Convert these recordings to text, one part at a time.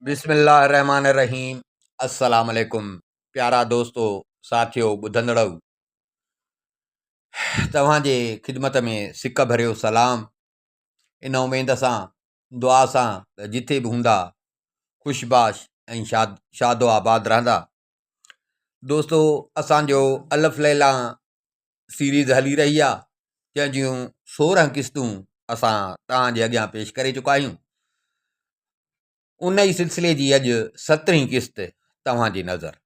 بسم الله الرحمن الرحيم السلام عليڪم پيارا دوستو ساٿيو ٻڌندڙؤ توهان جي خدمت ۾ سڪ ڀريو سلام ان اميد سان دعا سان ته جٿي به هوندا خوش باش ۽ شاد شاد و آباد رهندا دوستو اسان جو الف ليلا سيريز هلي رهي آ جنهن جون 16 قسطون اسان توهان جي اڳيان پيش ڪري چڪا آهيون ان ئي سلسلي جي اڄ سترهين قسط توهان جي نظر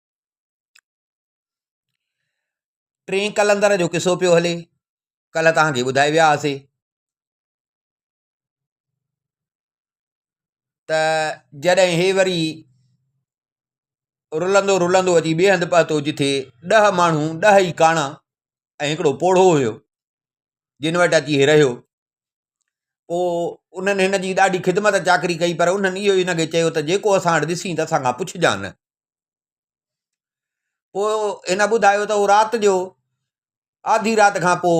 ٽئين قلندر جو قصو پيو هلي ڪلهه توهان کي ٻڌائي ويا هئاسي ته جڏهن هي وري رلندو رلندو اچي ٻئي هنڌ پهتو جتي ڏهه ماڻهو ڏهه ئي ڪاڻا ۽ هڪڙو پوڙهو هيو جن وٽ اچي هي رهيو پوء انهن هن جي ڏاڍي خدمت چاڪري ڪئي پر انهن اهو هن کي چيو ته جيڪو اسان وٽ ڏسين ته اسان کان پڇجان نه پوء هن ٻڌايو ته هو رات جو آڌي رات کان پوء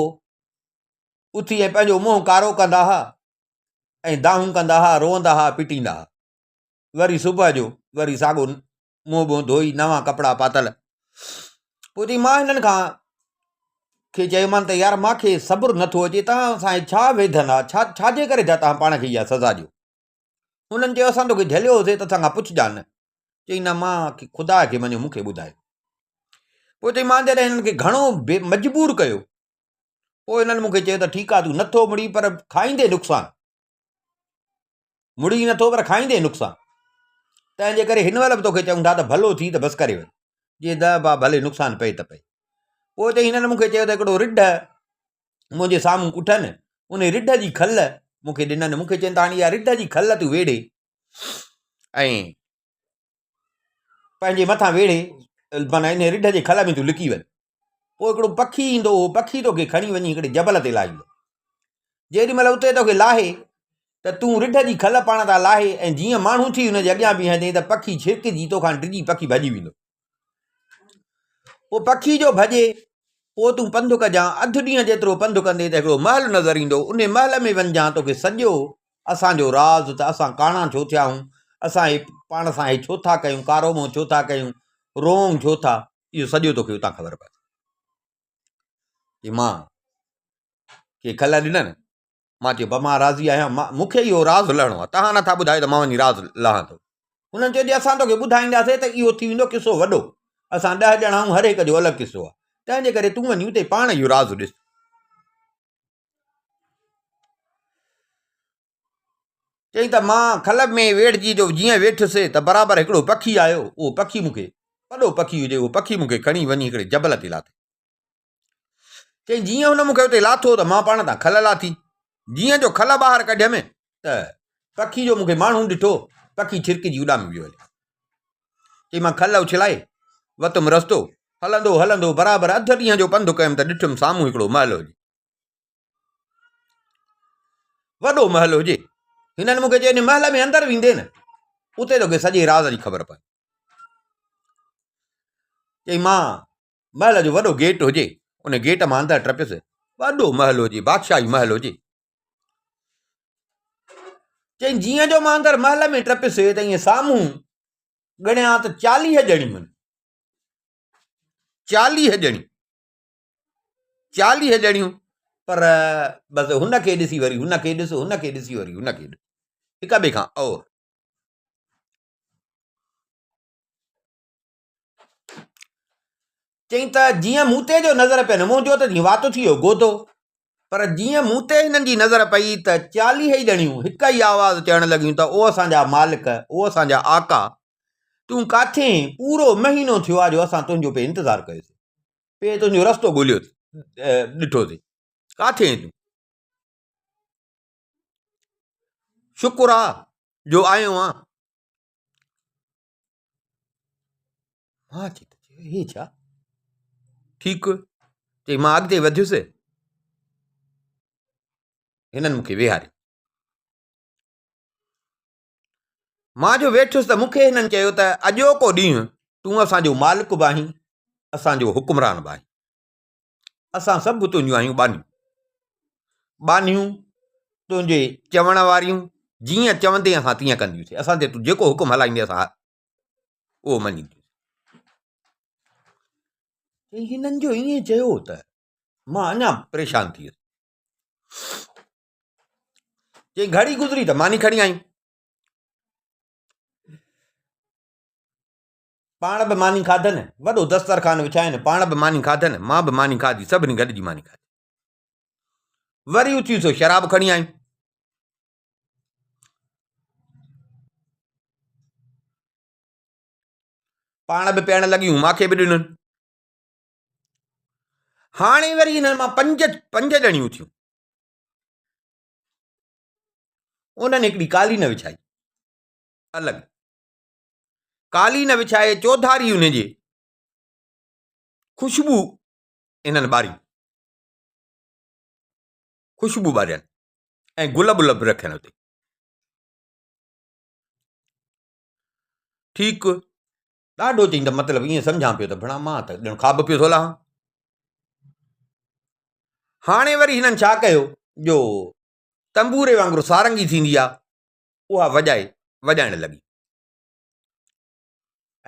اٿي ۽ پنهنجو منهن ڪارو ڪندا ها ۽ دانهون ڪندا ها، روئندا ها، پٽيندا ها. وري صبح جو وري ساڳو منهن بنهن ڌوئي نوان ڪپڙا پاتل. پوء چئي مان هنن کان کي چيومان ته يار مان کي صبر نٿو اچي توهان سان هي ڇا ويڌن آ ڇا ڇا جي ڪري ٿا توهان پاڻ کي اها سزا ڏيو. هنن چيو اسان توکي جهليو هوسي ته اسان کان پڇجان نه. چئي نه مان خدا کي مڃيو مون کي ٻڌايو. پوء چئي مان جڏهن هنن کي گهڻو مجبور ڪيو پوء هنن مون کي چيو ته ٺيڪ آ تون نٿو مڙين پر کائيندين نقصان. مڙين نٿو پر کائيندين نقصان. تنهن جي ڪري هن مهل به توکي چئون ٿا ته ڀلو ٿي ته بس ڪري وڃ. جي نه با ڀلي نقصان پئي ته پئي. پوء چئي هنن مون کي چيو ته هڪڙو رڍ منهنجي سامهون ڪٺن، ان رڍ جي کل مون کي ڏنن، مون کي چين ته هاڻي اها رڍ جي کل تون ويڙهي ۽ پنهنجي مٿان ويڙهي معنيٰ انهيء رڍ جي کل ۾ تون لڪي وڃ. پوء هڪڙو پکي ايندو، اهو پکي توکي کڻي وڃي هڪڙي جبل تي لاهيندو. جيڏي مهل اتي توکي لاهي ته تون رڍ جي کل پاڻ تان لاهي ۽ جيئن ماڻهو ٿي هن جي اڳيان بيهندين ته پکي ڇرڪجي توکان ڊڄي پکي ڀڄي ويندو. پوء پکي جو ڀڄي، پوء تون پنڌ ڪجان، اڌ ڏينهن جيترو پنڌ ڪندين ته هڪڙو محل نظر ايندو، انهي محل ۾ وڃجان توکي سڄو اسان جو راز ته اسان ڪاڻا ڇو ٿيا آهيون، اسان هي پاڻ سان هي ڇو ٿا ڪيون، ڪارو منهن ڇو ٿا ڪيون، روئون ڇو ٿا، اهو سڄو توکي اتان خبر پوندي. چي مان کي کل ڏنن، مان چيو مان راضي آهيان، مون کي اهو راز لهڻو آهي، توهان نٿا ٻڌايو ته مان وڃي راز لهان ٿو. هنن چيو جي اسان توکي ٻڌائينداسين ته اهو ٿي ويندو قصو وڏو، اسان ڏهه ڄڻا آهيون هر هڪ جو الڳ قصو آهي، تنهن جي ڪري تون وڃي اتي پاڻ اهو راز ڏس. چيائين ته مان کل ۾ ويڙهجي جو جيئن ويٺس ته برابر هڪڙو پکي آيو، اهو پکي مون کي، وڏو پکي هجي، اهو پکي مون کي کڻي وڃي هڪڙي جبل تي لاٿي. چيائين جيئن هن مون کي اتي لاٿو ته مان پاڻ تان کل لاٿي. جيئن جو کل ٻاهر ڪڍيم ته پکي جو مون کي ماڻهو ڏٺو، پکي ڇرڪجي اڏامي ويو هليو. چيائين مان کل اڇلائي وتم رستو، هلندو هلندو برابر اڌ ڏينهن جو پنڌ ڪيم ته ڏٺم سامهون هڪڙو محل هجي. وڏو محل هجي. هنن مون کي چيو ان محل ۾ اندر ويندين نه اتي توکي سڄي راز جي خبر پوي. چئي مان محل جو وڏو گيٽ هجي ان گيٽ مان اندر ٽپيس وڏو محل هجي بادشاهي محل هجي. چئي جيئن جو مان اندر محل ۾ ٽپيس ته ائين سامهون ڳڻيا ته 40 ڄڻيون آهن. 40 ڄڻيون 40 ڄڻيون پر بس هن کي ڏسي وري هن کي ڏس هن کي ڏسي وري هن کي ڏس هڪ ٻئي کان اور چئي ته جيئن مون تي جو نظر پين منهنجو ته جيئن وات ٿي ويو گودو پر جيئن مون تي هنن جي نظر پئي ته 40 ئي ڄڻيون هڪ ئي آواز چئڻ لڳيون ته او اسان جا مالڪ او اسان جا آقا تون ڪاٿي پورو مهينو ٿيو آ جو اسان تنهنجو پئي انتظار ڪيوسين پئي تنهنجو رستو ڳوليو ڏٺوسين ڪاٿي آهين تون شڪر آ جو آيو آن مان چي ته هي ڇا ٺيڪ چي مان اڳتي وڌيس هنن مون کي ويهاريو مان جو ويٺس ته مون کي هنن چيو ته اڄوڪو ڏينهن تون اسان جو مالڪ به آهين، اسان جو حڪمران به آهين. اسان سڀ تنهنجون آهيون ٻانهيون. ٻانهيون تنهنجي چوڻ واريون، جيئن چوندين اسان تيئن ڪنديونسين. اسان تي تون جيڪو حڪم هلائيندين اسان اهو مڃينديونسين. چئي هنن جو ائين چيو ته مان اڃا پريشان ٿي ويس. چئي گهڙي گذري ته ماني کڻي آيون. پاڻ به ماني کاڌن، وڏو دسترخوان وڇاين، پاڻ به ماني کاڌن، مان به ماني کاڌي، سڀني گڏجي ماني کاڌي. وري اٿي سو شراب کڻي آيون. پاڻ به پيئڻ لڳيون، مان کي به ڏنن. هاڻي وري انهن مان پنج پنج ڄڻيون ٿيون. انهن هڪڙي قالين وڇائي الڳ. قالين وڇائي چوڌاري ان جي خوشبو انهن ٻاري. خوشبو ٻارين ۽ گل بل به رکين اتي. ٺيڪ ڏاڍو چئين ته مطلب ائين سمجهان پيو ته ڀڻا مان ته ڄڻ خواب پيو ٿو لاهان. هاڻي وري هنن ڇا ڪيو جو تنبوري وانگر سارنگي ٿيندي آ اها وڄائي وڄائڻ لڳي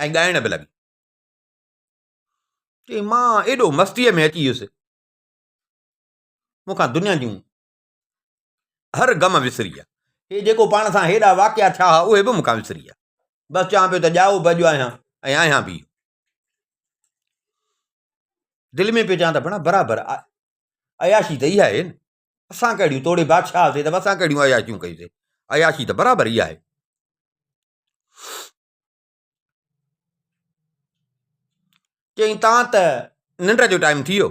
۽ ڳائڻ به لڳي. چي مان ايڏو مستيء ۾ اچي ويس مون کان دنيا جون هر غم وسري ويا. هي جيڪو پاڻ سان هيڏا واقعا ٿيا هئا اهي به مون کان وسري ويا. بس چوان پيو ته ڄائو به اڄ آهيان ۽ آهيان به اهو. دل ۾ پيو چوان ته ڀڻا برابر عياشي ته اها آهي نه. اسان ڪهڙيون توڙي بادشاهه هئاسين ته به اسان ڪهڙيون عياشيون ڪيونسين. عياشي ته برابر اها آهي. چيائين تان ته ننڊ جو ٽائيم ٿي ويو.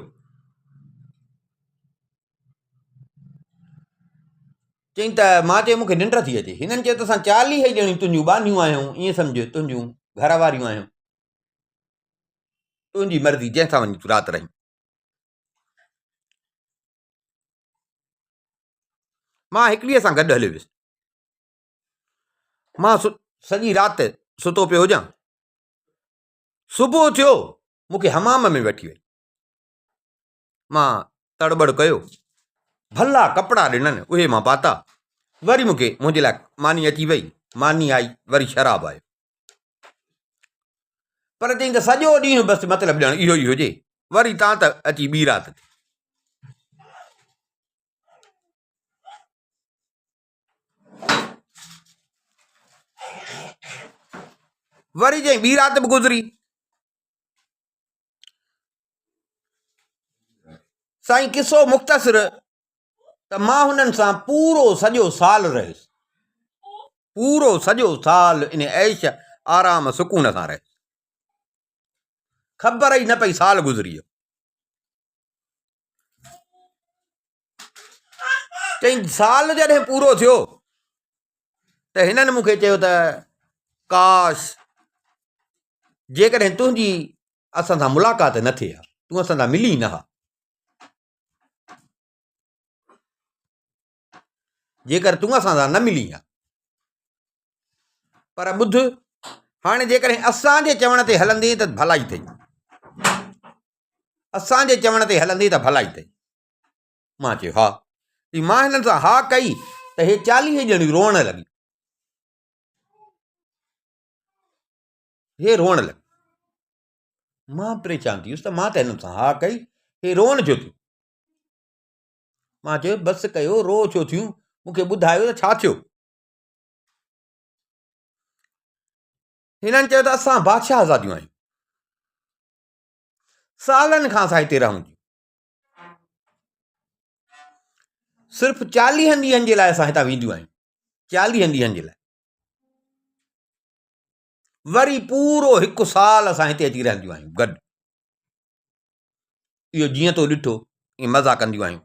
چيائين ته مان چيو مون کي ننڊ ٿي اچي. هنن چيو ته اسان 40 ئي ڄڻيون تنهنجون ٻانهيون آهيون، ائين سمجهه تنهنجون گهر واريون آهيون. تنهنجي مرضي جنهن سان وڃي تون رات رهين. مان هڪڙيء سان گڏ هليو ويس. مان سڄي رات ستو پيو هجان. صبح ٿيو، مون کي حمام ۾ وٺي وئي. مان تڙٻڙ ڪيو. ڀلا ڪپڙا ڏنن، اهي مان پاتا. وري مون کي منهنجي لاء ماني اچي وئي. ماني آئي، وري شراب آيو. پر چئين ته سڄو ڏينهن بس مطلب ڄڻ اهو ئي هجي. وري تان ته اچي ٻي رات ٿي. وري جئين ٻي رات به گذري. سائين قصو مختصر ته مان هنن سان پورو سڄو سال رهيس. پورو سڄو سال ان عيش آرام سڪون سان رهيس. خبر ئي نه پئي سال گذري ويو. چئين سال جڏهن پورو ٿيو ته هنن مون کي چيو ته ڪاش جيڪڏهن تنهنجي اسان سان ملاقات نه ٿئي ها، تون اسان سان ملي نه ها، جيڪر تون اسان سان نه ملي ها، پر ٻڌ هاڻي جيڪڏهن اسان جي چوڻ تي هلندين ته ڀلائي اٿئي، اسان جي چوڻ تي هلندين ته ڀلائي اٿئي. مان چيو ها. چي مان هنن سان ها ڪئي ته هي 40 ڄڻيون روئڻ لڳيون. هي روئڻ لڳيون. مان پريشان ٿي ويس ته مان ته هنن سان ها ڪئي، هي روئڻ ڇو ٿيون؟ مان چيو بس ڪيو، رو ڇو ٿيون؟ مون کي ٻڌايو ته ڇا ٿيو؟ هنن چيو ته اسان بادشاهه زاديون آهيون. سالن کان اسان هتي رهون ٿيون. صرف چاليهن ڏينهن جي لاء اسان هتان وينديون آهيون، چاليهن ڏينهن جي لاء. وري پورو هڪ سال اسان هتي اچي رهنديون آهيون گڏ. اهو جيئن تو ڏٺو ائين مزا ڪنديون آهيون،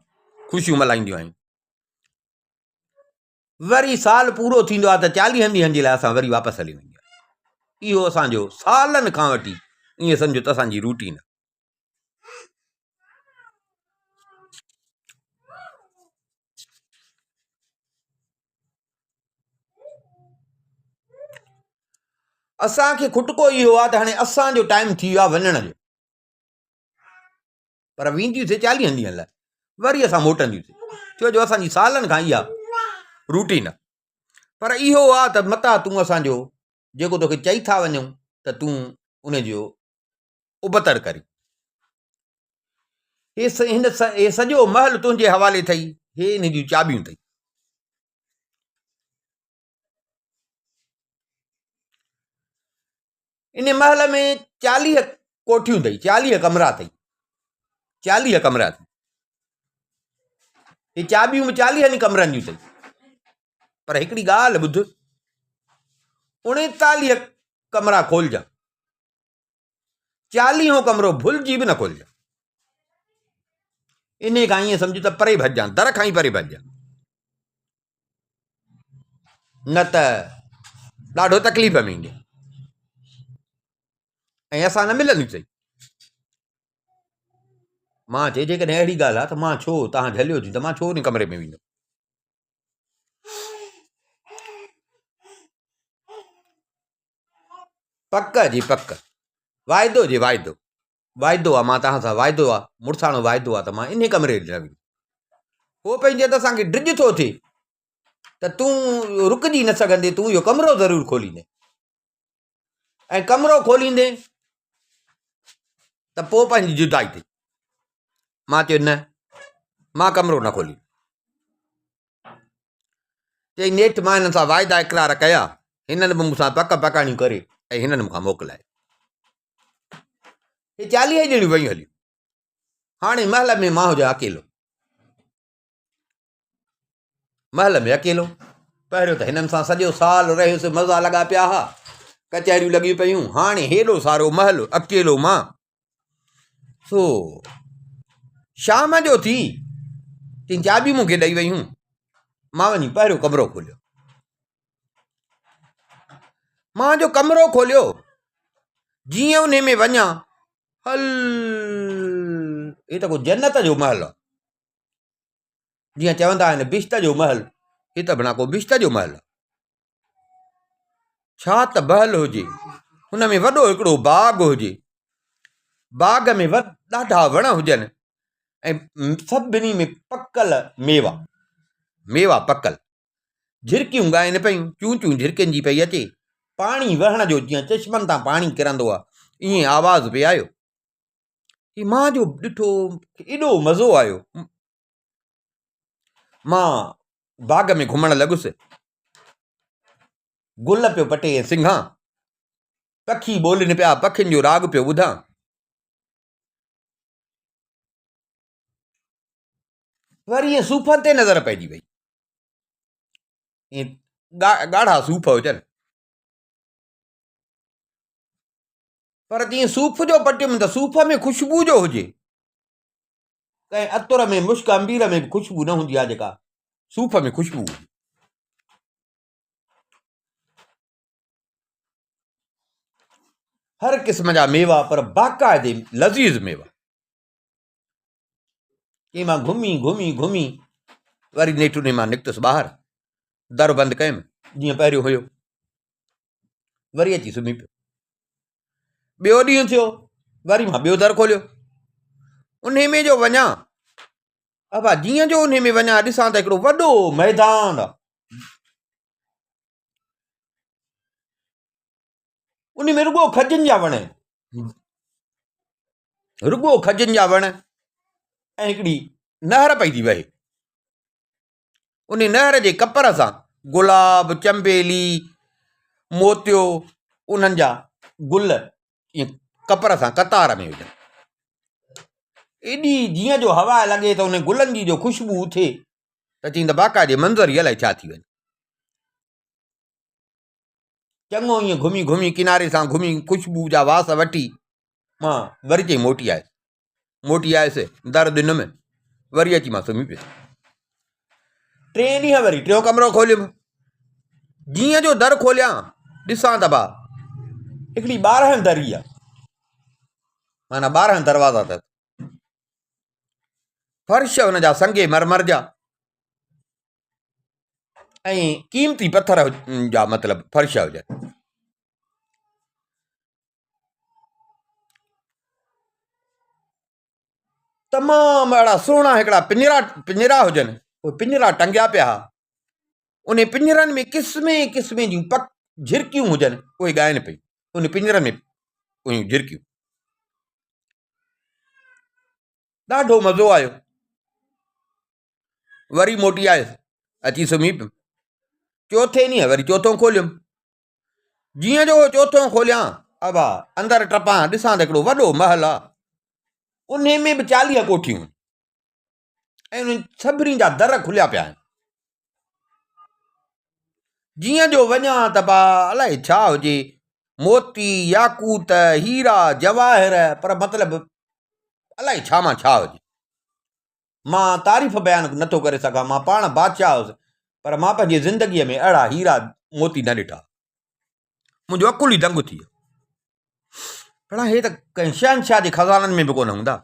خوشيون ملهائينديون آهيون. وري سال پورو ٿيندو آهي ته چاليهن ڏينهن جي لاء اسان وري واپس هلي وينديون آهيون. اهو اسان جو سالن کان وٺي ائين سمجهو ته اسان جي روٽين آهي. اسان کي کٽڪو اهو آهي ته هاڻي اسان جو ٽائيم ٿي ويو آهي وڃڻ جو، پر وينديونسين چاليهن ڏينهن لاء، وري اسان موٽنديونسين، ڇو جو اسان جي سالن کان اها روٽين آهي. پر اهو آ ته متان تون اسان جو جيڪو توکي چئي ٿا وڃون ته تون ان جو ابتڙ ڪرين. هي هن هي سڄو محل تنهنجي حوالي اٿئي، هي ان جون چاٻيون اٿئي. ان محل ۾ 40 ڪوٺيون اٿئي، 40 ڪمرا اٿئي، 40 ڪمرا اٿئي. هي چاٻيون به 40 ئي ڪمرن جون اٿئي. پر هڪڙي ڳالهه ٻڌ، 39 ڪمرا کولجان، چاليهون ڪمرو ڀلجي به نه کولجان. انهي کان ائين سمجهه ته پري ڀڄجان، در کان ئي پري ڀڄجان، نه ته ڏاڍو تڪليف ۾ ايندين ۽ اسان نه ملنديون اٿئي. مان چيو جيڪڏهن اهڙي ڳالهه آهي ته مان ڇو تان جهليو ٿي ته مان ڇو ان ڪمري ۾ ويندم. پڪ جي پڪ، واعدو جي واعدو، واعدو آ مان توهان سان واعدو آ، مڙساڻو واعدو آ ته مان انهي ڪمري ۾ نه ويندس. هو پئي چئي ته اسان کي ڊڄ ٿو ٿئي ته تون رڪجي نه سگهندين، تون اهو ڪمرو ضرور کوليندين ۽ ڪمرو کوليندين ته پوء پنهنجي جدائي ٿي. مان چيو نه مان ڪمرو نه کوليندس. چئي نيٺ مان هنن سان واعدا اقرار ڪيا، هنن به مون سان پڪ پڪاڻيون ڪري ۽ هنن مون کان موڪلايو. هي 40 ڄڻيون ويون هليون. هاڻي محل ۾ مان هجان اڪيلو. محل ۾ اڪيلو. پهريون ته هنن سان سڄو سال رهيس، مزا لڳا پيا ها، ڪچهريون لڳيون پيون. هاڻي هيڏو سارو محل اڪيلو مان. سو شام جو ٿي تين چاٻيون مون کي ڏئي ويون. مان وڃي پهريون ڪمرو کوليو. مان جو ڪمرو کوليو، جيئن انهي ۾ وڃان، هل هي ته ڪو جنت جو محل آ. جيئن چوندا آهن بهشت جو محل، هي ته بنا ڪو بهشت جو محل آ. ڇا ته محل هجي، ان ۾ وڏو هڪڙو باغ هجي، باغ ۾ ڏاڍا وڻ هجن ۽ سڀني ۾ پڪل ميوا، ميوا پڪل، جهرڪيون ڳائن پيون، چون چون جهرڪين جي پئي اچي، پاڻي وهڻ جو جيئن چشمن تان پاڻي ڪرندو آ، ائين آواز پئي آيو. هي مان جو ڏٺو ايڏو مزو آيو. مان باغ ۾ گهمڻ لڳس. گل پيو پٽي ۽ سنگهان. پکي ٻولين پيا، پکين جو راڳ پيو ٻڌان. وري ائين صوفن تي نظر پئجي وئي. ائين ڳاڙها صوف هجن. پر جيئن صوف جو پٽيم ته صوف ۾ خوشبو جو هجي. ڪنهن عطر ۾ مشڪ عنبير ۾ به خوشبو نه هوندي آهي جيڪا صوف ۾ خوشبو هجي. هر قسم جا ميوا پر باقاعدي لذيذ ميوا. ڪي مان گهمي گهمي گهمي وري نيٺ انهي مان نڪتس ٻاهر. در بند ڪيم جيئن پهريون هيو. وري اچي سمهي پيو. ٻيو ڏينهن ٿيو وري مان ٻيو در کوليو. انهي ۾ جو وڃان ابا جيئن جو انهي ۾ وڃان ڏسان ته هڪڙو وڏو ميدان آ. ان ۾ رڳو کجين جا وڻ آهن، رڳو کجين جا وڻ ۽ هڪڙي نهر پئي ٿي وهي. ان نهر جي ڪپر سان گلاب، چنبيلي، موتيو انهن جا گل ائين ڪپر سان قطار ۾ هجن. ايڏي جيئن جو هوا لڳي ته ان گلن جي جو خوشبو اٿي ته چئين ته باقاعدي منظر ئي الائي ڇا ٿي وڃي. چڱو ائين گهمي گهمي ڪناري سان گهمي خوشبو جا واس وٺي مان وري چئي موٽي آيس. موٽي آيس در ڏنم وري اچي مان سمهي پيس. ٽئين ڏينهن وري ٽيون ڪمرو کوليم. جيئن جو در کوليان ڏسان ته با هڪڙي 12 دري آ، معنيٰ 12 دروازا اٿس. فرش ان جا سنگي مرمر جا ۽ قيمتي پٿر جا مطلب فرش هجن. تمام اهڙا سهڻا هڪڙا پڃرا پڃرا هجن، اهي پڃرا ٽنگيا پيا ها. انهي پڃرن ۾ قسمين قسمين جون پڪ جهرڪيون هجن، اهي ڳائن پيون. ان پڃرن ۾ هيون جهرڪيون. ڏاڍو مزو آيو. وري موٽي آيس، اچي سمهي پيم. چوٿين ڏينهن وري چوٿون کوليم. جيئن جو چوٿون کوليان، ابا اندر ٽپان، ڏسان ته هڪڙو وڏو محل آ. انهي ۾ به 40 ڪوٺيون هيون ۽ انهن سڀني جا در کليا پيا آهن. جيئن جو وڃان ته با الائي ڇا هجي، موتي، ياقوت، هيرا، جواهر، پر مطلب الائي ڇا مان ڇا هجي. مان تعريف بيان نٿو ڪري سگهان، مان پاڻ بادشاهه هوس، پر مان پنهنجي زندگيء ۾ اهڙا هيرا موتي نه ڏٺا. منهنجو عقل ئي دنگ ٿي ويو. ڀلا هي ته ڪنهن شهنشاهه جي خزانن ۾ به ڪونه هوندا.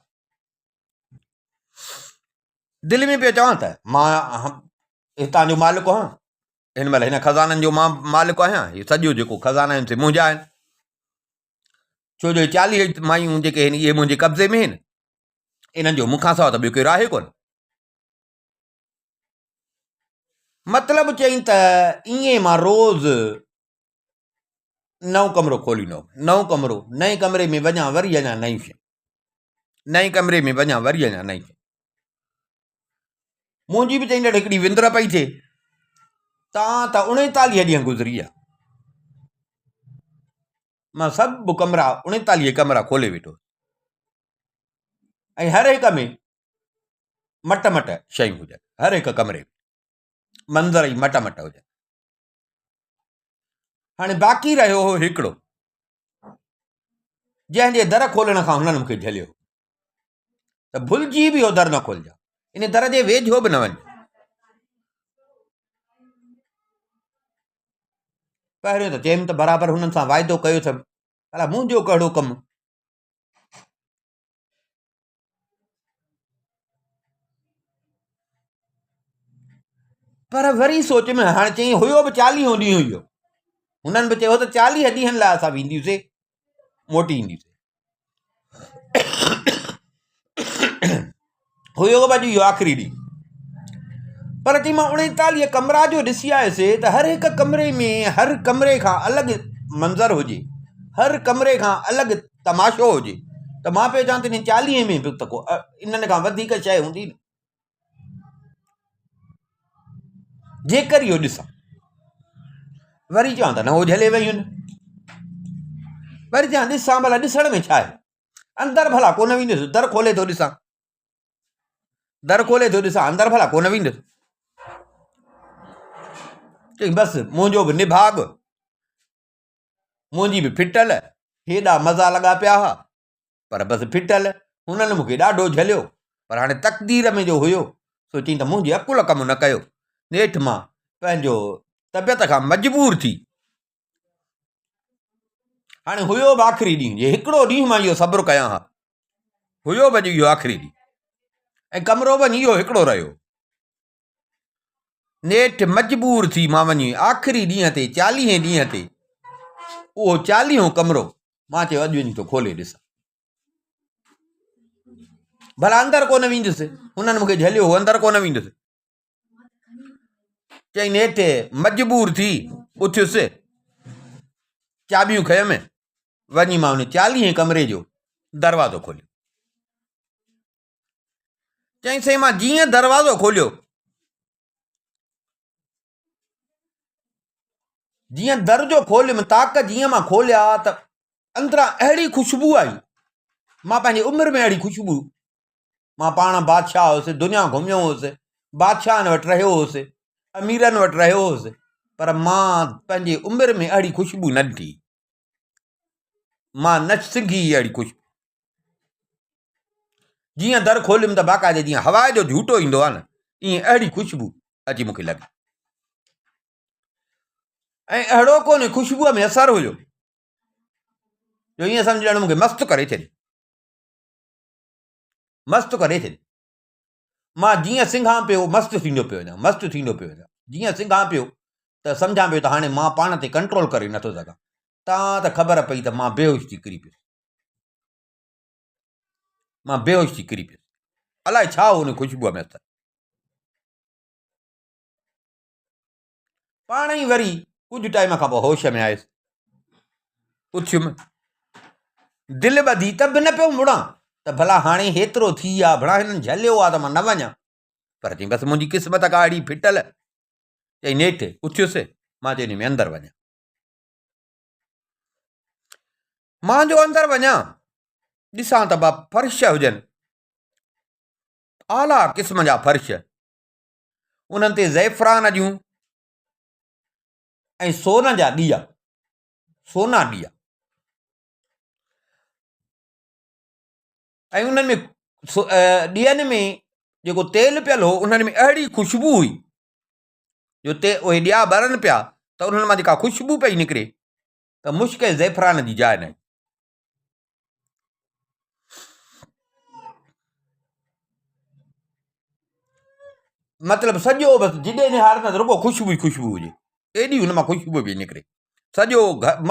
دل ۾ پيو چوان ته مان هتان جو مالڪ آهيان، هن مهل هن خزانن جو مان مالڪ آهيان، هي سڄو جيڪو خزانا آهن سي منهنجا آهن، ڇو جو 40 مايون جيڪي آهن اهي منهنجي قبضي ۾ آهن، انهن جو مون کان سواء ته ٻيو ڪير آهي ڪونه. مطلب چئين ته ائين مان روز نئون ڪمرو کوليندو هوم، نئون ڪمرو، نئين ڪمري ۾ وڃان وري اڃا نئين شيء، نئين ڪمري ۾ وڃان وري اڃا نئين شيء. منهنجي به چئين ڏيڍ هڪڙي وندر پئي ٿئي، تان ته 39 ڏينهن گذري ويا. مان سڀ ڪمرا، 39 ڪمرا کولي ويٺو هوس ۽ هر هڪ ۾ مٽ مٽ شيون هجن، هر هڪ ڪمري ۾ منظر ئي مٽ مٽ هجن. هاڻي باقي رهيو هو هڪڙو، جنهن جي در کولڻ کان هنن مون کي جهليو ته ڀلجي به اهو در نه کولجان، ان در جي ويجهو به نه وڃ. پهريون ته چيم ته برابر هنن سان واعدو ڪيو اٿم، ڀلا منهنجو ڪهڙو ڪم؟ پر وري سوچ ۾ هاڻي چيائين هيو به چاليهون ڏينهن هيو. هنن به چيو ته 40 ڏينهن لاء اسان وينديونسي، موٽي اينديونسي. هيو به اڄ اهو آخري ڏينهن. پر چي مان 39 ڪمرا جو ڏسي آيس ته هر هڪ ڪمري ۾ هر ڪمري کان الڳ منظر هجي، هر ڪمري کان الڳ تماشو هجي ته مان پيو چوان ته انهن 40 ۾ به ته ڪو انهن کان وڌيڪ شيء هوندي نه. جيڪر اهو ڏسان. وري چوان ته نه هو جهلي ويون. وري چوان ڏسان ڀلا ڏسڻ ۾ ڇا آهي. اندر ڀلا ڪونه ويندس، در کولي ٿو ڏسان. در کولي ٿو ڏسان، اندر ڀلا ڪونه ويندس. چئي بس منهنجو به نڀاڳ، منهنجي به ڦٽل، هيڏا مزا لڳا پيا هئا، پر بس ڦٽل، هنن مون کي ڏاڍو جهليو، پر هاڻي تقدير ۾ جو هيو، سو چئي ته منهنجي عقل ڪم نه ڪيو. نيٺ مان پنهنجو طبيعت کان مجبور ٿي هاڻي هيو به آخري ڏينهن، جي هڪڙو ڏينهن مان اهو صبر ڪيان ها، هيو به اڄ اهو آخري ڏينهن ۽ ڪمرو به اهو هڪڙو رهيو. نيٺ مجبور ٿي مان وڃي آخري ڏينهن تي، چاليهين ڏينهن تي اهو چاليهون ڪمرو مان چيو اڄ وڃي ٿو کولي ڏسان. ڀلا اندر ڪونه ويندس، هنن مون کي جهليو هو، اندر ڪونه ويندس. چئي نيٺ مجبور ٿي اٿيس، چاٻيون کنيم، وڃي مان ان چاليهين ڪمري جو دروازو کوليو. چئي سائين مان جيئن دروازو کوليو، جيئن در جو کوليم، تاڪ جيئن مان کوليا ته اندران اهڙي خوشبو آئي، مان پنهنجي عمر ۾ اهڙي خوشبو، مان پاڻ بادشاهه هوس، دنيا گهميو هوس، بادشاهن وٽ رهيو هوس، اميرن وٽ رهيو هوس، پر مان پنهنجي عمر ۾ اهڙي خوشبو نه ڏٺي. مان نه سگهي اهڙي خوشبو. جيئن در کوليم ته باقاعدي جيئن هوا جو جهوٽو ايندو آهي نه، ائين اهڙي خوشبو اچي مون کي لڳي. ۽ اهڙو ڪونهي خوشبوء ۾ اثر هيو جو ائين سمجهه ڄڻ مون کي مست ڪري ڇڏي. مست ڪري ڇڏي. مان جيئن سنگهان پيو مست ٿيندو پيو وڃان، مست ٿيندو پيو وڃان. جيئن سنگهان پيو ته سمجهان پيو ته هاڻي مان پاڻ تي ڪنٽرول ڪري نٿو سگهان. تان ته خبر پئي ته مان بيهوش ٿي ڪري پيس. مان بيهوش ٿي ڪري پيس. الائي ڇا هو ان خوشبوء ۾ اثر. پاڻ ئي وري ڪجهه ٽائيم کان پوء هوش ۾ آيس. اٿيم. دل ٻڌي ته به نه پيو مڙان ته ڀلا هاڻي هيترو ٿي آ، ڀلا هنن جهليو آ ته مان نه وڃان. پر چيائين بس منهنجي قسمت ڪا اهڙي ڦٽل. چئي نيٺ اٿيس، مان چيو انهي ۾ اندر وڃان. مان جو اندر وڃان، ڏسان ته با فرش هجن، اعليٰ قسم جا فرش، انهن تي زعفران جون ۽ سون جا ڏيئا، سونا ڏيئا ۽ انهن ۾ ڏيئن ۾ جيڪو تيل پيل هو انهن ۾ اهڙي خوشبو هئي جو تي اهي ڏيئا ٻرن پيا ته انهن مان جيڪا خوشبو پئي نڪري ته مشڪ ۽ زعفران جي جاء ناهي. مطلب سڄو بس جڏي نهار ته رڳو خوشبو ئي خوشبو هجي ايڏي هن مان خوشبو پئي نڪري سڄو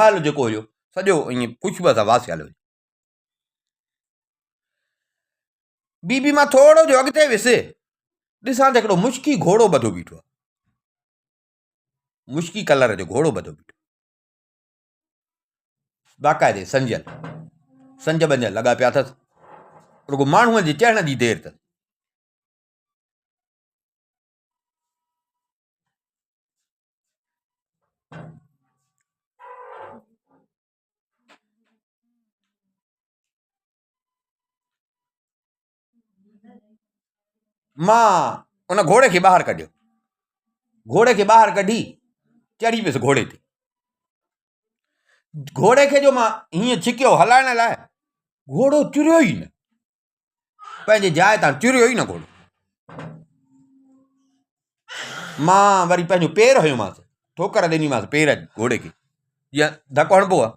محل جيڪو هيو سڄو ائين خوشبو سان واسيل هجي بي بي مان ٿورو جو اڳتي ويس ڏسان ته هڪڙو مشڪي گهوڙو ٻڌو بيٺو آهي مشڪي ڪلر جو گهوڙو ٻڌو بيٺو باقاعدي سنجيل سنج بنجل لڳا پيا اٿس رڳو ماڻهوء جي چڙهڻ جي دير اٿس مان ان گهوڙي کي ٻاهر ڪڍيو. گهوڙي کي ٻاهر ڪڍي چڙهي پيس گهوڙي تي. گهوڙي کي جو مان هيئن ڇڪيو هلائڻ لاء گهوڙو چريو ئي نه، پنهنجي جاء تان چريو ئي نه گهوڙو. مان وري پنهنجو پير هنيومانس، ٺوڪر ڏنيمانس پير گهوڙي کي، جيئن ڌڪ هڻبو آهي.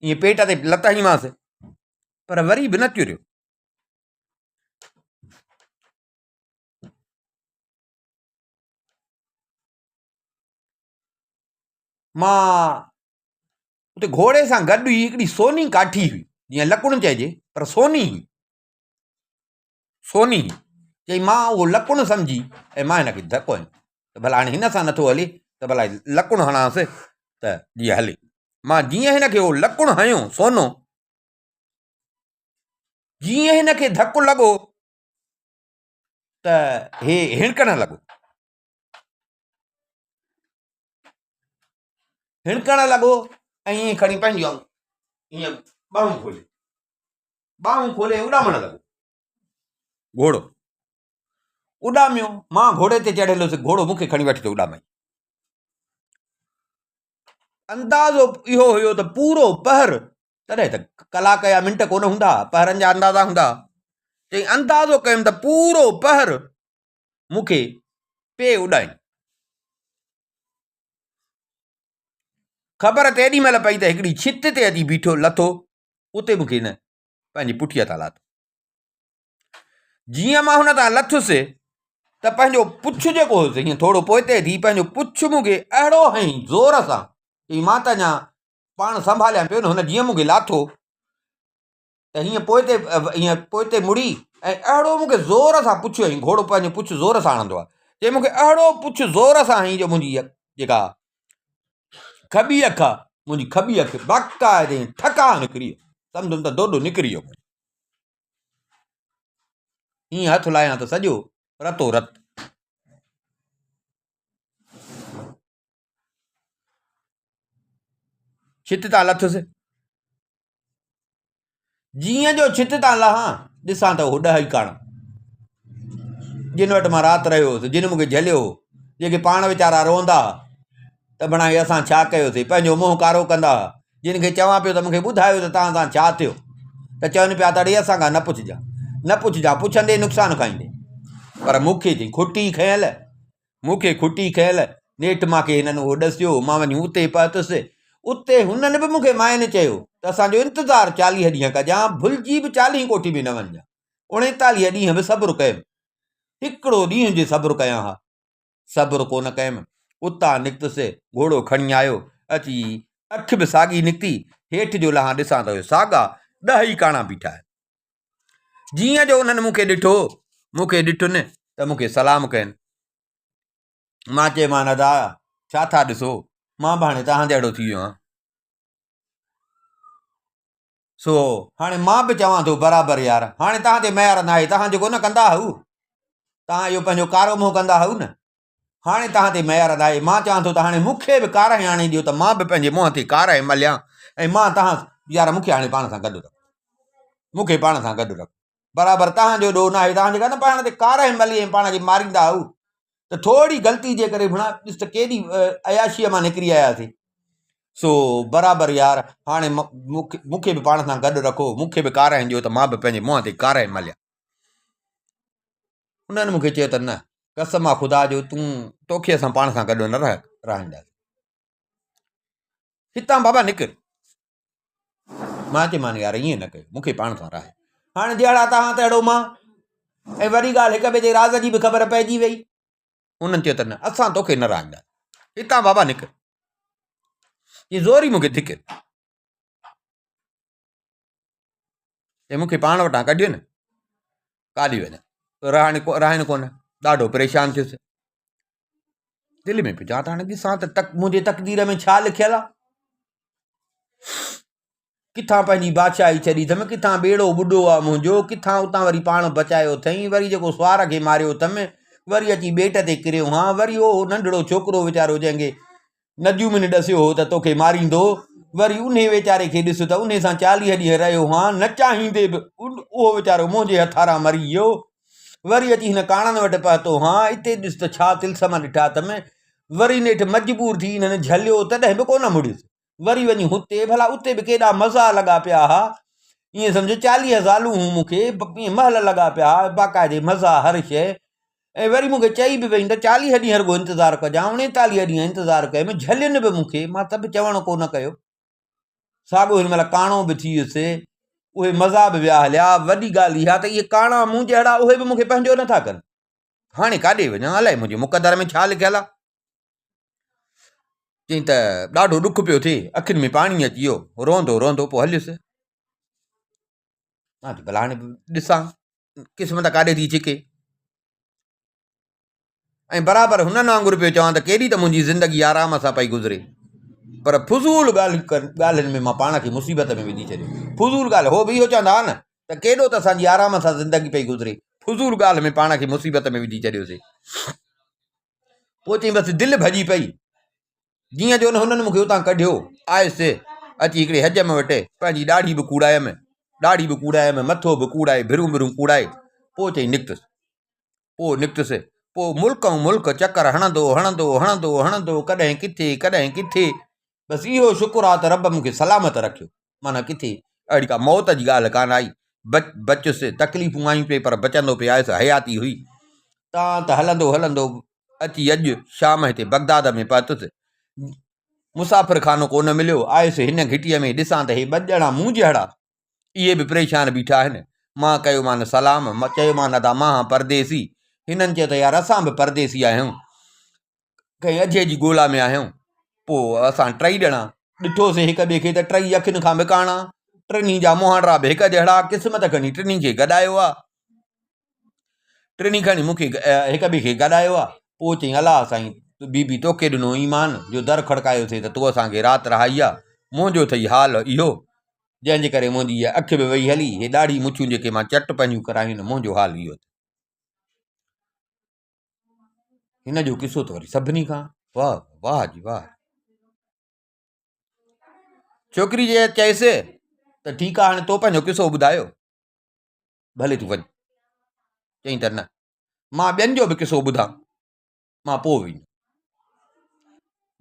ائين پيٽ تي لت هنئيمانس پر وري به نه چريو. مان اتي گهوڙي سان گڏ ئي هڪڙي سوني ڪاٺي هئي، جيئن لڪڻ چئجي پر سوني هئي. سوني هئي. چئي مان اهو لڪڻ سمجهي ۽ مان هن کي ڌڪ هنيو ته ڀلا هاڻي هن سان نٿو هلي ته ڀلا لڪڻ هڻانس ته جيئن هلي. مان جيئن هن کي اهو لڪڻ هنيو سونو، جيئن هن کي ڌڪ لڳو ته هي هڻڪڻ لڳو. هڻڪڻ لڳو ۽ ائين کڻي پنهنجون ائين ٻانهون کولي ٻانهون کولي اڏامڻ لڳو. گهوڙو اڏاميو، مان گهوڙي تي چڙهيل هوس، گهوڙو مون کي کڻي وٺي ٿو اڏامائي. اندازو اهو هيو ته پورو پهر، تڏهن ته ڪلاڪ يا منٽ ڪونه هوندا هئا، پهرن جا اندازا هوندا هئا. چئي اندازو ڪيم ته پورو پهر مون کي پئي اڏائين. خبر تيڏي مهل پئي ته هڪڙي ڇت تي اچي بيٺو لٿو، اتي مون کي هن پنهنجي پٺيء تان لاٿو. جيئن مان هن تان لٿس ته پنهنجو پڇ جيڪو هيس هيئن ٿورو پوئتي ٿي پنهنجو پڇ مون کي اهڙو هنئي زور سان چئي مان ته اڃا پاڻ سنڀاليان پيو نه هن جيئن مون کي لاٿو ته هيئن پوئتي هيئن پوئتي مڙي ۽ اهڙو مون کي زور سان پڇ هنئي گهوڙو پنهنجو پڇ زور سان هڻندو آهي چئي مون کي اهڙو پڇ زور سان هنئي جو منهنجي جيڪا کٻي اک آهي منهنجي کٻي اک باقاعدي ٺڪاء نڪري ويو سمجهيم ته دوڏو نڪري ويو منهنجو ائين هٿ لايان ته سڄو رتو رت. ڇت تان لٿس. جيئن جو ڇت تان لهان، ڏسان ته اهو ڏهه ئي ڪاڻا. جن وٽ مان رات رهيو هوس، جن مون کي جهليو هو، جيڪي پاڻ ويچارا روئندا ها ته بڻائي اسان ڇا ڪيوسين، پنهنجو منهن ڪارو ڪندا ها. جن کي چوان پيو ته مون کي ٻڌايو ته توهان سان ڇا ٿيو ته چون پيا ته اڙي اسان کان نه پڇجان، نه پڇجان، پڇندي نقصان کائيندين. پر مون کي چئي کٽي کنيل، مون کي کٽي کنيل، نيٺ مان کي هنن اهو ڏسيو، مان وڃي اتي پهتس. اتي هنن به مون کي ماين چيو ته اسان جو انتظار 40 ڏينهن ڪجان، ڀلجي به 40 ڪوٺي ۾ نه وڃجان. 39 ڏينهن به صبر ڪيم. هڪڙو ڏينهن جي صبر ڪيان ها. صبر ڪونه ڪيم. اتان نڪتس، گهوڙو کڻي آيو. اچي اک به ساڳي نڪتي. هيٺ جو لهان ڏسان ته اهي ساڳا ڏهه ئي ڪاڻا بيٺا آهن. جيئن جو انهن مون کي ڏٺو، مون کي ڏٺن ته مون کي سلام ڪين. مان چيومان ادا ڇا ٿا ڏسو، مان به هاڻي توهان جهڙو ٿي ويو آهيان. سو هاڻي مان به چوان ٿو برابر يار، هاڻي توهان تي ميار ناهي، توهان جيڪو نه ڪندا هئو، توهان اهو پنهنجو ڪارو منهن ڪندا هئو نه، هاڻي توهان تي ميار ناهي، مان چوان ٿو ته هاڻي مون کي به ڪارنهن آڻي ڏيو ته مان به پنهنجي منهن تي ڪارنهن مليان ۽ مان توهان يار مون کي هاڻي پاڻ سان گڏ رکو، مون کي پاڻ سان گڏ رکو. برابر توهان جو ڏوهه ناهي، توهان جيڪا نه پاڻ تي ڪارنهن ملي ۽ پاڻ کي ماريندا هئو ته ٿوري غلطي جي ڪري ڀڻا ڏس ته ڪيڏي عياشيء مان نڪري آياسين. سو برابر يار هاڻي مون کي به پاڻ سان گڏ رکو، مون کي به ڪارنهن ڏيو ته مان به پنهنجي منهن تي ڪارنهن مليان. انهن مون کي چيو ته نه قسم آ خدا جو تون توکي اسان پاڻ سان گڏ نه رهائينداسين، هتان بابا نڪر. مان چيومان يار ائين نه ڪيو مون کي پاڻ سان راهي هاڻي جهڙا توهان تهڙو مان ۽ وري ڳالهه هڪ ٻئي جي راز جي به خبر پئجي وئي انهن چيو ته نه اسان توکي نه رهائينداسين هتان بابا نڪر هي زوري مون کي ڌڪ هي مون کي پاڻ وٽان ڪڍيو نه ڪاڏي وڃان رهڻ رهائن ڪونه ڏاڍو پريشان ٿيس دل ۾ پيو چوان ته هاڻي ڏسان ته تڪ منهنجي تقدير ۾ ڇا لکيل آ ڪٿان پنهنجي بادشاهي ڇڏي اٿم ڪٿان ٻيڙو ٻڏو آ منهنجو ڪٿان اتان وري پاڻ بچايو اٿئي وري جيڪو سوار کي ماريو اٿم وري اچي ٻيٽ تي ڪريو هان وري اهو ننڍڙو ڇوڪرو ويچارو جنهن کي نجومين ڏسيو هو ته توکي ماريندو وري انهي ويچاري کي ڏس ته انهي سان 40 ڏينهن رهيو هان نه چاهيندي به اهو ويچارو منهنجي هٿاران مري ويو وري اچي هن ڪاڻن وٽ پهتو هان، اتي ڏس ته ڇا طلسم ڏٺا اٿم. وري نيٺ مجبور ٿي انهن جهليو، تڏهن به ڪونه مڙيس. وري وڃي هتي، ڀلا اتي به ڪيڏا مزا لڳا پيا ها. ائين سمجهه 40 زالون هيون مون کي، ائين محل لڳا پيا ها، باقاعدي مزا هر شيء. ۽ وري مون کي چئي به وئين ته 40 ڏينهن رڳو انتظار ڪجان، 39 ڏينهن انتظار ڪيم، جهلين به مون کي، مان ته به چوڻ ڪونه ڪيو. ساڳو هن مهل ڪاڻو به ٿي ويس، اهي مزا به ويا هليا. وڏي ڳالهه اها ته اهي ڪاڻا مون جهڙا اهي به مون کي پنهنجو نٿا ڪن. هاڻي ڪاڏي وڃان، الائي منهنجي مقدر ۾ ڇا لکيل آهي. چيائين ته ڏاڍو ڏک پيو ٿئي، اکين ۾ پاڻي اچي ويو، روئندو روئندو پوء هليس. مان چيو ڀلا هاڻي ڏسان قسمت ڪاڏي ٿي ڇڪي. ۽ برابر هنن وانگر پيو چوان ته ڪيڏي ته منهنجي زندگي آرام سان پئي گذري پر فضول ڳالهين ۾ مان پاڻ کي مصيبت ۾ وجهي ڇڏيو. فضول ڳالهه هو به اهو چوندا هئا نه ته ڪيڏو ته اسان جي آرام سان زندگي پئي گذري فضول ڳالهه ۾ پاڻ کي مصيبت ۾ وجهي ڇڏيوسي. پوء چئي بس دل ڀڄي پئي جيئن جو هنن مون کي اتان ڪڍيو آيس اچي هڪڙي حجم وٽ پنهنجي ڏاڙهي به ڪوڙايم ڏاڙهي به ڪوڙايم مٿو به ڪوڙائي ڀرون ڀرون ڪوڙائي پوء چئي نڪتس پوء نڪتس. پوء ملڪئون ملڪ چڪر هڻندو هڻندو هڻندو هڻندو ڪڏهن ڪٿي ڪڏهن ڪٿي. بس اهو شڪر آ ته رب مون کي سلامت رکيو. معنيٰ ڪٿي اهڙي ڪا موت جي ڳالهه ڪانه آئي. بچ بچيس. تڪليفون آيون پئي پر بچندو پئي آيس. حياتي هئي. تان ته هلندو هلندو اچي اڄ شام هتي بغداد ۾ پهتس. مسافر خانو ڪونه مليو. آيس هن گهٽيء ۾ ڏسان ته هي ٻه ڄڻا مون جهڙا. اهي به پريشان بيٺا آهن. مان ڪيومان سلام، چيومان ادا مان هان پرديسي. هنن چيو ته يار اسان به پرديسي آهيون، ڪنهن اجهي جي ڳولا ۾ آهيون. پوء اسان ٽئي ڄڻا ڏٺوسين هڪ ٻئي کي ته ٽئي اکين کان به ڪاڻا، ٽنهي جا مهانڊا به هڪ جهڙا، قسمت کڻي ٽنهي کي گڏايو آ. ٽنهي کڻي مون کي هڪ ٻئي کي گڏايو آ. پوء چيائين الله سائين بي بي توکي ڏنو ايمان جو در کڙڪايوسين ته تو اسان کي رات رهائي آ. منهنجو اٿئي حال اهو جنهن جي ڪري منهنجي هيء اک به وئي هلي، هي ڏاڙهي مڇون جيڪي مان چٽ پنهنجون ڪرايون آهن، منهنجو حال اهو اٿئي. هن جو قصو ته وري سڀني کان واهه واهه جي واهه. ڇوڪري جي چيس ته ٺيڪ آهي هاڻي تو پنهنجو قصو ٻڌايو، ڀلي تون وڃ. چيائين ته نه مان ٻين جو به قصو ٻڌان. مان پوء ويندس.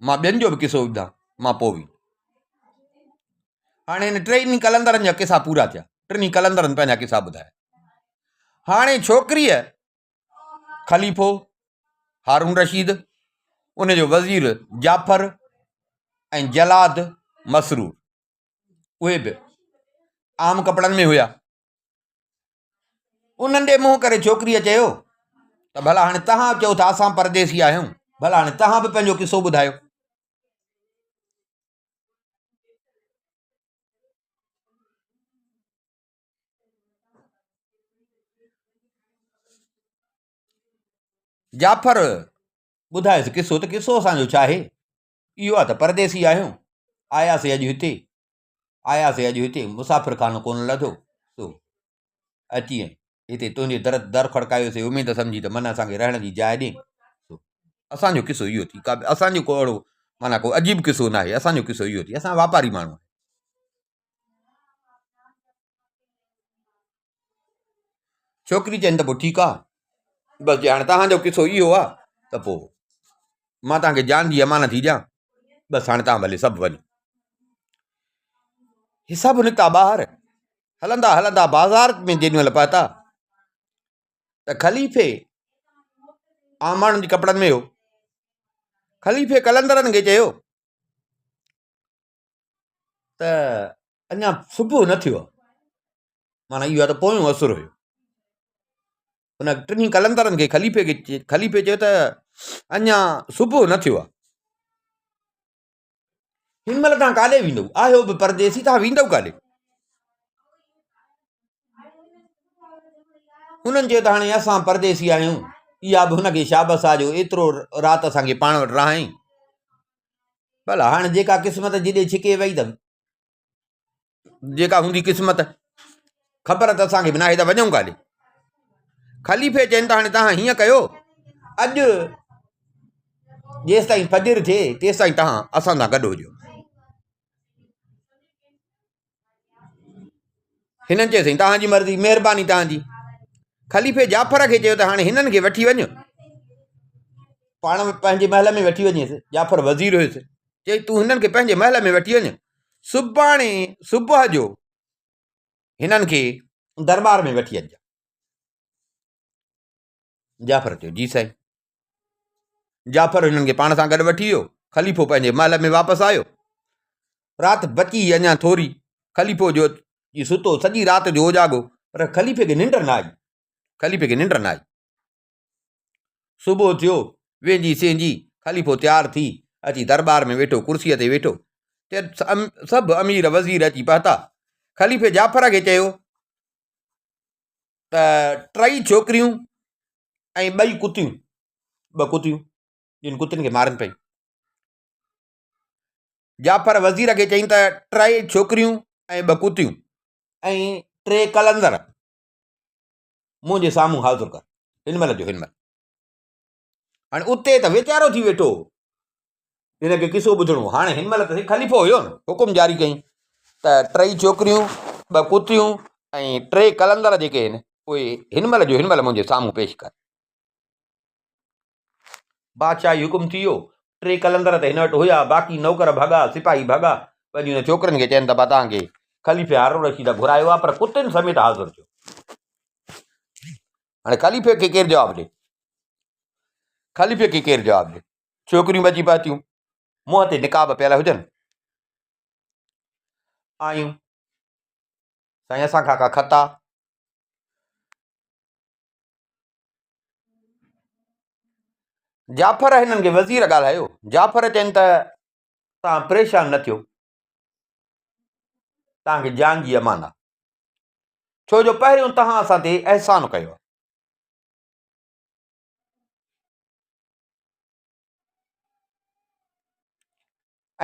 مان ٻين جو به قصو ٻڌان، مان پوء ويندس. هاڻي هن ٽنهي قلندرن جا قصا پورا ٿيا. ٽنهي قلندرن پنهنجا قصا ٻڌايا. هاڻي ڇوڪريء خليفو هارون رشيد، ان جو وزير جعفر ۽ جلاد مسرور، اهي به عام ڪپڙن ۾ هيا. انهن ڏي منهن ڪري ڇوڪريء چيو ته ڀلا هاڻي توهان چئو ٿا اسان پرديسي آهيون، ڀلا هاڻي توهان به پنهنجو قصو ٻڌايو. جعفر! ٻڌايس قصو ته قصو اسان جو ڇا آهي؟ اهو آهي ته پرديسي آهيون، آياسي اڄ هتي، آياسي اڄ هتي، مسافر خانو ڪونه لڌو، سو اچي هتي تنهنجي در در کڙڪايوسي، اميد سمجهي ته من اسان کي رهڻ جي جاء ڏين. سو اسان جو قصو اهو ٿي، ڪا اسان جو ڪو اهڙو معنيٰ ڪو عجيب قصو ناهي، اسان جو قصو اهو ٿي، اسان واپاري ماڻهو آهيون. ڇوڪري چين ته پوء ٺيڪ آ، بس جي هاڻي توهان جو قصو اهو آ ته پوء مان توهان کي جان جي امانت ٿي ڏيان، بس هاڻي توهان ڀلي سڀ وڃو. هي سڀ نڪتا ٻاهر، هلندا هلندا بازار ۾ جيڏي مهل پهتا ته خليفي عام ماڻهن جي ڪپڙن ۾ هو. خليفي قلندرن کي چيو ته اڃا صبح نه ٿيو آهي معنيٰ اهو آهي ته پويون عصر هيو ان ٽنهي قلندرن کي خليفي کي خليفي چيو ته اڃا صبح نه ٿيو آهي هن مهل توهان ڪاڏي ويندو آهيو به پرديسي توهان ويندو ڪاڏي هنن چيو ته هاڻي اسان پرديسي آهيون اها به هن کي شابس آ جو ايترو رات اسان کي پاڻ وٽ رهائين ڀلا هاڻي جيڪا قسمت جيڏي ڇڪي وئي ته جيڪا هوندي قسمت خبر ته اسان کي به ناهي ته وڃون ڪاڏي خليفي چين ته هاڻي توهان هيئن ڪيو اڄ جيستائين فجر ٿئي تيستائين توهان اسان سان گڏ هجو هنن چيو سائين توهان جي مرضي مهرباني توهان جي خليفي جعفر کي چيو ته هاڻي هنن کي وٺي وڃ پاڻ پنهنجي محل ۾ وٺي وڃيس جعفر وزير هيس چئي تون هنن کي پنهنجي محل ۾ وٺي وڃ سڀاڻي صبح جو هنن کي دربار ۾ وٺي اچجان جعفر چيو، جي سائين. جعفر هنن کي پاڻ سان گڏ وٺي ويو. خليفو پنهنجي محل ۾ واپس آيو. رات بچي اڃا ٿوري. خليفو جو جي ستو سڄي رات جو اوجاڳو پر خليفي کي ننڊ نه آئي. خليفي کي ننڊ نه آئي. صبح ٿيو، وينجي سينجي خليفو تيار ٿي اچي درٻار ۾ ويٺو، ڪرسيء تي ويٺو. سڀ امير وزير اچي پهتا. خليفي جعفر کي چيو ته ٽئي ڇوڪريون ۽ ٻئي ڪتيون ٻه ڪتيون جن ڪتين کي مارن پئي جعفر وزير کي چئين ته ٽئي ڇوڪريون ۽ ٻه ڪتيون ۽ ٽي قلندر منهنجي سامهون حاضر ڪر هن مهل جو هن مهل هاڻي اتي ته ويچارو ٿي ويٺو هو. هن کي قصو ٻڌڻو هو. هاڻي هن مهل ته خليفو هيو نه، حڪم جاري ڪيائين ته ٽئي ڇوڪريون، ٻه ڪتيون ۽ ٽي قلندر جيڪي آهن، اهي هن مهل جو هن مهل منهنجي سامهون پيش ڪر. بادشاهي حڪم ٿي ويو. ٽي قلندر ته هن وٽ هيا، باقي نوڪر ڀڳا، سپاهي ڀڳا. پنهنجي انهن ڇوڪرين کي چين ته ابا توهان کي خليفي هارون رشيد گهرايو آهي، پر ڪتين سميت حاضر ٿيو. هاڻي خليفي کي ڪير جواب ڏي؟ خليفي کي ڪير جواب ڏي؟ ڇوڪريون به اچي پهتيون، منهن تي نقاب پيل هجن. آيون، سائين اسان کان ڪا خطا؟ جعفر هنن کي وزير ڳالهايو، جعفر چين ته توهان پريشان نه ٿيو، توهان کي جان جي امان آ، ڇو جو پهريون توهان اسان تي احسان ڪيو آ.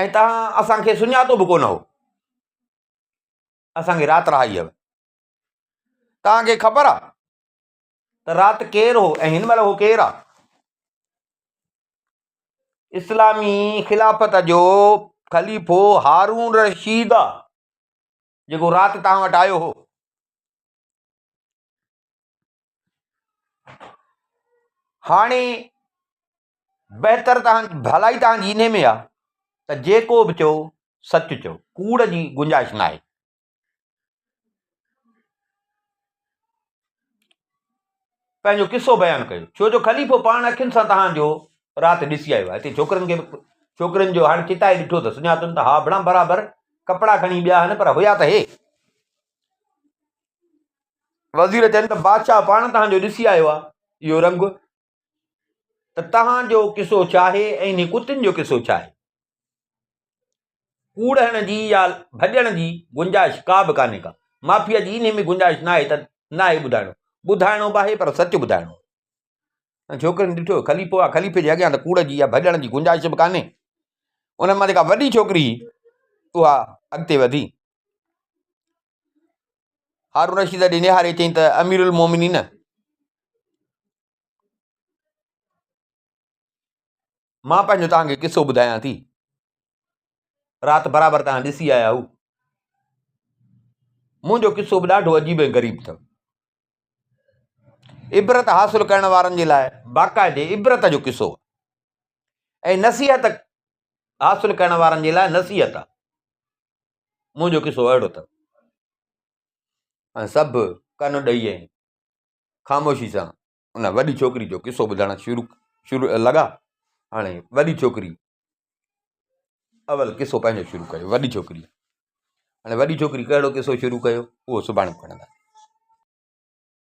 ۽ توهان اسان کي سڃاتو به ڪونه هو. اسان کي رات رهائي هئي. توهان کي خبر آ ته رات ڪير هو ۽ هن مهل هو ڪير آ؟ اسلامي خلافت جو خليفو هارون رشيد آ، جيڪو رات توهان وٽ آيو هو. هاڻي بهتر توهان ڀلائي توهان جي انهي ۾ آ ته جيڪو به چئو سچ چئو، ڪوڙ جي گنجائش ناهي. پنهنجو قصو بيان ڪيو، ڇو جو خليفو پاڻ اکين سان توهان جو رات ڏسي آيو آهي. هتي ڇوڪرين کي به ڇوڪرين جو هاڻي چتائي ڏٺو ته سڃاتن ته ها بڻا برابر ڪپڙا کڻي ٻيا آهن پر هيا ته هي. وزير چين ته بادشاهه پاڻ توهان جو ڏسي آيو آهي اهو رنگ ته توهان جو قصو ڇا آهي ۽ انهي ڪتين جو قصو ڇا آهي؟ ڪوڙ هڻڻ جي يا ڀڄڻ جي گنجائش ڪا به ڪانهي ڪا. معافيء جي انهي ۾ گنجائش ناهي ته ناهي ٻڌائڻو. ٻڌائڻو به آهي پر سچ ٻڌائڻو. ۽ ڇوڪرين ڏٺو خليفو آ، خليفي جي اڳيان ته ڪوڙ جي يا ڀڄڻ جي گنجائش به ڪانهي. انهن مان جيڪا وڏي ڇوڪري هئي، اها اڳتي وڌي. هارون رشيد ڏي نهاري چيائين ته امير المومنين! مان پنهنجو توهان کي قصو ٻڌايان ٿي. رات برابر توهان ڏسي آيا هو. منهنجو قصو به ڏاڍو عجيب ۽ غريب اٿو. عبرت حاصل ڪرڻ وارن جي لاء باقاعدي عبرت جو قصو ۽ نصيحت حاصل ڪرڻ وارن جي لاء نصيحت آهي. منهنجو قصو اهڙو اٿو. ۽ سڀ ڪن ڏئي ۽ خاموشي سان ان وڏي ڇوڪري جو قصو ٻڌڻ شروع شروع لڳا. هاڻي وڏي ڇوڪري اول قصو پنهنجو شروع ڪيو وڏي ڇوڪري هاڻي وڏي ڇوڪري ڪهڙو قصو شروع ڪيو اهو سڀاڻي کڻنداسين.